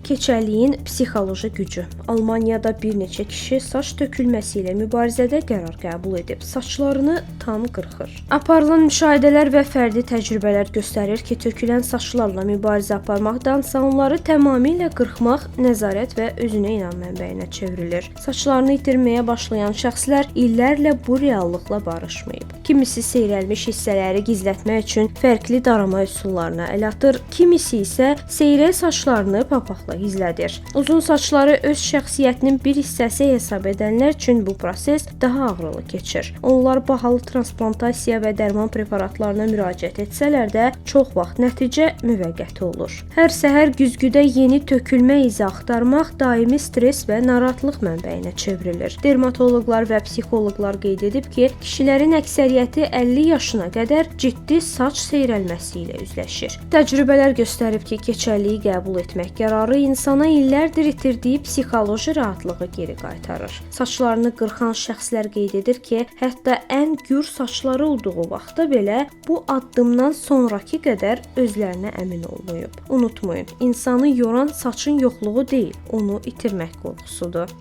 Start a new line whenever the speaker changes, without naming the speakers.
Keçəlliyin psixoloji gücü. Almaniyada bir neçə kişi saç tökülməsi ilə mübarizədə qərar qəbul edib, saçlarını tam qırxır. Aparılan müşahidələr və fərdi təcrübələr göstərir ki, tökülən saçlarla mübarizə aparmaqdansa onları tamamilə qırxmaq nəzarət və özünə inam mənbəyinə çevrilir. Saçlarını itirməyə başlayan şəxslər illərlə bu reallıqla barışmayıb. Kimisi seyrəlmiş hissələri gizlətmək üçün fərqli darama üsullarına əl atır, kimisi isə seyrək saçlarını papaqla gizlədir. Uzun saçları öz şəxsiyyətinin bir hissəsi hesab edənlər üçün bu proses daha ağrılı keçir. Onlar bahalı transplantasiya və dərman preparatlarına müraciət etsələr də, çox vaxt nəticə müvəqqəti olur. Hər səhər güzgüdə yeni tökülmə izi axtarmaq daimi stres və narahatlıq mənbəyinə çevrilir. Dermatoloqlar və psixoloqlar qeyd edib ki, kişilərin əksəriyyəti 50 yaşına qədər ciddi saç seyrəlməsi ilə üzləşir. Təcrübələr göstərib ki, keçəlliyi qəbul etmək qərarı insana illərdir itirdiyi psixoloji rahatlığı geri qaytarır. Saçlarını qırxan şəxslər qeyd edir ki, hətta ən gür saçları olduğu vaxtda belə bu addımdan sonrakı qədər özlərinə əmin olmayıb. Unutmayın, insanı yoran saçın yoxluğu deyil, onu itirmək qorxusudur.